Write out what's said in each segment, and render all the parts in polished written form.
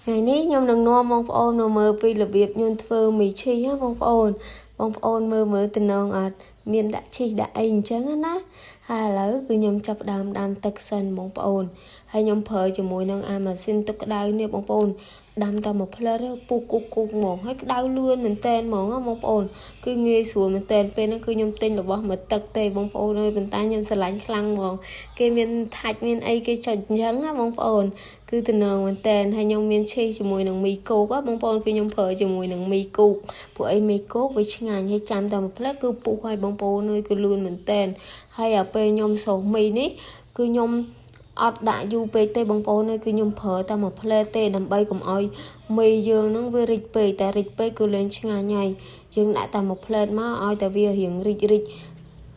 ថ្ងៃនេះខ្ញុំនឹងនាំបងប្អូនមកមើលពីរបៀបខ្ញុំធ្វើមីឈីណាបងប្អូនបងប្អូនមើលមើលតំណងអត់មានដាក់ឈីសដាក់អីអញ្ចឹងណាហើយឥឡូវគឺខ្ញុំចាប់ផ្ដើមដាំទឹកសិនបងប្អូនហើយខ្ញុំប្រើជាមួយនឹងអាម៉ាស៊ីនទឹកក្តៅនេះបងប្អូនដាំតែមួយផ្លែពុះគុកគុកហ្មងហើយក្តៅលឿនមែនតែនហ្មងបងប្អូនគឺងាយស្រួលមែនតែនពេលហ្នឹងគឺខ្ញុំទិញរបស់មកទឹកទេបងប្អូនអើយប៉ុន្តែខ្ញុំស្រឡាញ់ខ្លាំងហ្មងគេមានថាច់មានអីគេចុចអញ្ចឹងណាបងប្អូនគឺតំណងមែនតែនហើយខ្ញុំមានឈីសជាមួយនឹងមីគោកបងប្អូនគឺខ្ញុំប្រើជាមួយនឹងមីគោកពួកអីមីគោកវាឆ្ងាញ់ហើយចាំតែមួយផ្លែគឺពុះហើយបងប្អូនអើយគឺលឿនមែនតែនហើយអាពេលខ្ញុំសូសមីនេះគឺខ្ញុំអត់ដាក់យូរពេកទេបងប្អូនគឺខ្ញុំប្រើតែមួយផ្លែទេដើម្បីកុំឲ្យមីយើងនឹងវារិចពេកតែរិចពេកគឺលែងឆ្ងាញ់ហើយយើងដាក់តែមួយផ្លែមកឲ្យតែវារៀងរិចរិច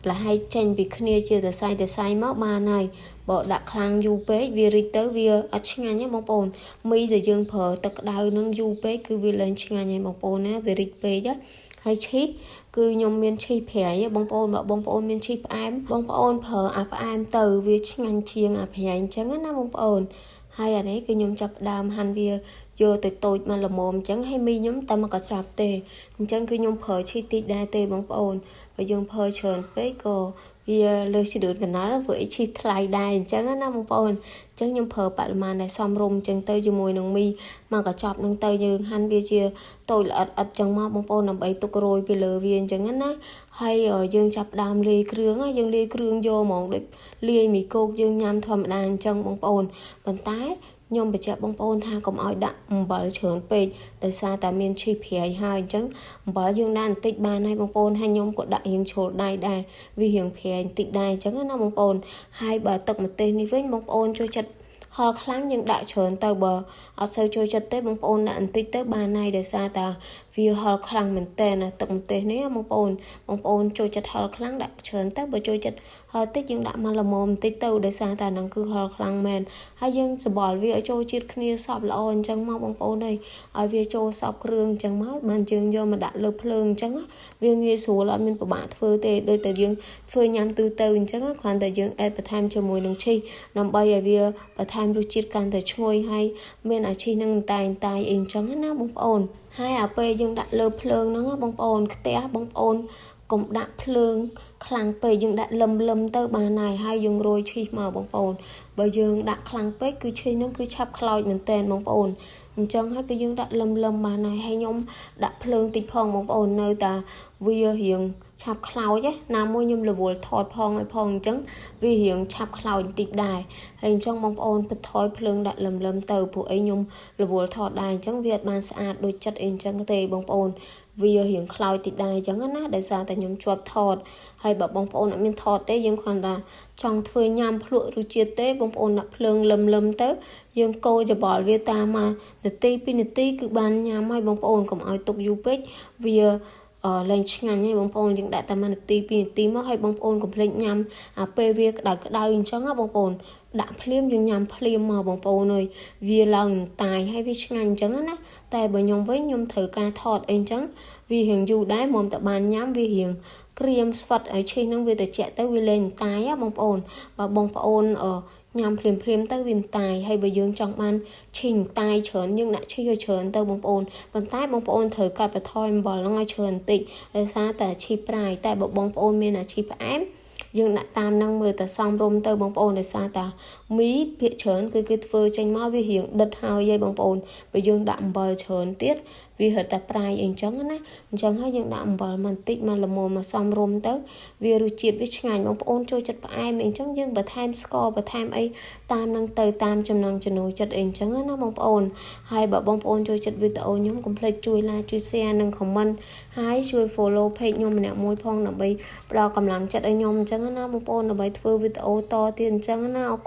លហែកចេញពីគ្នាជាសរសៃសរសៃមកបានហើយបើដាក់ខ្លាំងយូរពេកវារិចទៅវាអត់ឆ្ងាញ់ទេបងប្អូនមីដែលយើងប្រើទឹកក្តៅនឹងយូរពេកគឺវាលែងឆ្ងាញ់ហើយបងប្អូនណាវារិចពេកហើយឈីសគឺខ្ញុំមានឈីសប្រៃបងប្អូនបើបងប្អូនមានឈីសផ្អែមបងប្អូនប្រើអាផ្អែមទៅវាឆ្ងាញ់ជាងអាប្រៃអញ្ចឹងណាបងប្អូនហើយអានេះគឺខ្ញុំចាប់ផ្ដើមហាន់វាយកទៅតូចមកល្មមអញ្ចឹងហើយមីខ្ញុំតែមកកញ្ចប់ទេអញ្ចឹងគឺខ្ញុំប្រើឈីសតិចដែរទេបងប្អូនបើយើងប្រើច្រើនពេកក៏វាលើសជ្រឿនកណ្ដាលព្រោះអីឈីសថ្លៃដែរអញ្ចឹងណាបងប្អូនអញ្ចឹងខ្ញុំប្រើបរិមាណដែលសមរម្យអញ្ចឹងទៅជាមួយនឹងមីមកកញ្ចប់នឹងទៅយើងហាន់វាជាតូចល្អិតអិតចឹងមកបងប្អូនដើម្បីទុករោយពីលើវាអញ្ចឹងណាហើយយើងចាប់ផ្ដើមលាយគ្រឿងយើងលាយគ្រឿងយកហ្មងដូចលាយមីគោកយើងញ៉ាំធម្មតាអញ្ចឹងបងប្អូនប៉ុន្តែខ្ញុំបញ្ជាក់បងប្អូនថាកុំឲ្យដាក់អំបិលច្រើនពេកដោយសារតែមានឈីសប្រៃហើយអញ្ចឹងអំបិលយើងដាក់បន្តិចបានហើយបងប្អូនហើយខ្ញុំក៏ដាក់រៀងជ្រុលដៃដែរវារៀងប្រៃបន្តិចដែរអញ្ចឹងណាបងប្អូនហើយបើទឹកម្ទេសនេះវិញបងប្អូនចូលចិត្តហល់ខ្លាំងយើងដាក់ច្រើនទៅបើអត់សូវចូលចិត្តទេបងប្អូនដាក់បន្តិចទៅបានហើយដោយសារតាវាហល់ខ្លាំងមែនតើណាទឹកម្ទេសនេះបងប្អូនបងប្អូនចូលចិត្តហល់ខ្លាំងដាក់ច្រើនទៅបើចូលចិត្តហល់តិចយើងដាក់មកល្មមបន្តិចទៅដោយសារតែហ្នឹងគឺហល់ខ្លាំងមែនហើយយើងច្បល់វាឲ្យចូលជាតិគ្នាសព្វល្អអញ្ចឹងមកបងប្អូនអើយឲ្យវាចូលសព្វគ្រឿងអញ្ចឹងមកបានយើងយកមកដាក់លើភ្លើងអញ្ចឹងវាងាយស្រួលអត់មានពិបាកធ្វើទេដូចតែយើងធ្វើញ៉ាំទូទៅអញ្ចឹងគ្រាន់តែយើងអេដបន្ថែមជាមួយនឹងឈីសដើម្បីឲ្យវាបន្ថែមរសជាតិកាន់តែឈ្ងុយហើយមានអាឈីសនឹងតែងតែអីអញ្ចឹងណាបងប្អូនហើយអាពេលយើងដាក់លើភ្លើងហ្នឹងបងប្អូនខ្ទះបងប្អូនកុំដាក់ភ្លើងខ្លាំងពេកយើងដាក់លឹមលឹមទៅបានហើយហើយយើងរោយឈីសមកបងប្អូនបើយើងដាក់ខ្លាំងពេកគឺឈីសហ្នឹងគឺឆាប់ខ្លោចមែនតែនបងប្អូនអញ្ចឹងហើយគឺយើងដាក់លឹមលឹមបានហើយហើយខ្ញុំដាក់ភ្លើងតិចផងបងប្អូននៅតែវារៀងឆាប់ខ្លោចណាមួយខ្ញុំរវល់ថតផងឲ្យផងអញ្ចឹងវារៀងឆាប់ខ្លោចបន្តិចដែរហើយអញ្ចឹងបងប្អូនបន្ថយភ្លើងដាក់លឹមលឹមទៅព្រោះអីខ្ញុំរវល់ថតដែរអញ្ចឹងវាអត់បានស្អាតដូចចិត្តអីអញ្ចឹងទេបងប្អូនវារៀងខ្លោចតិចដែរអញ្ចឹងណាដោយសារតែខ្ញុំជាប់ថតហើយបើបងប្អូនអត់មានថតទេយើងគ្រាន់តែចង់ធ្វើញ៉ាំភ្លក់រសជាតិទេបងប្អូនដាក់ភ្លើងលឹមលឹមទៅយើងកូរច្បល់វាតាមមួយនាទីពីរនាទីគឺបានញ៉ាំហើយបងប្អូនកុំឲ្យទុកយូរពេកវាលែងឆ្ងាញ់ហើយបងប្អូនយើងដាក់តែ1នាទី2នាទីមកហើយបងប្អូនកុំភ្លេចញ៉ាំអាពេលវាក្តៅក្តៅអញ្ចឹងណាបងប្អូនដាក់ភ្លាមយើងញ៉ាំភ្លាមមកបងប្អូនអើយវាឡើងតាយហើយវាឆ្ងាញ់អញ្ចឹងណាតែបើខ្ញុំវិញខ្ញុំត្រូវការថតអីអញ្ចឹងវារៀងយូរដែរមុំតែបានញ៉ាំវារៀងក្រៀមស្វិតឲ្យឈីសហ្នឹងវាត្រជាក់ទៅវាលែងតាយណាបងប្អូនបើបងប្អូនញ៉ាំភ្លាមភ្លាមទៅវាតាយហើយបើយើងចង់បានឈីសតាយច្រើនយើងដាក់ឈីសឲ្យច្រើនទៅបងប្អូនប៉ុន្តែបងប្អូនត្រូវកាត់បន្ថយអំបិលហ្នឹងឲ្យច្រើនបន្តិចដោយសារតែឈីសប្រៃតែបើបងប្អូនមានអាឈីសផ្អែមយើងដាក់តាមនឹងមើលតែសមរម្យទៅបងប្អូនដោយសារតាមីភាកច្រើនគឺគេធ្វើចេញមកវារៀងដិតហើយបងប្អូនបើយើងដាក់អំបិលច្រើនទៀតវារត់តែប្រៃអីអញ្ចឹងណាអញ្ចឹងហើយយើងដាក់អំបិលមកបន្តិចមកល្មមមកសមរម្យទៅវារសជាតិវាឆ្ងាញ់បងប្អូនចូលចិត្តផ្អែមអីអញ្ចឹងយើងបន្ថែមស្ករបន្ថែមអីតាមនឹងទៅតាមចំណង់ចំណូលចិត្តអីអញ្ចឹងណាបងប្អូនហើយបើបងប្អូនចូលចិត្តវីដេអូខ្ញុំកុំភ្លេចជួយ like ជួយ share និង comment ហើយជួយ follow page ខ្ញុំម្នាក់មួយផងដើម្បីផ្ដល់កម្លាំងចិត្តឲ្យខ្ញុំអញ្ចឹងណាបងប្អូនដើម្បីធ្វើវីដេអូតទៀតអញ្ចឹងណាអរគុណ។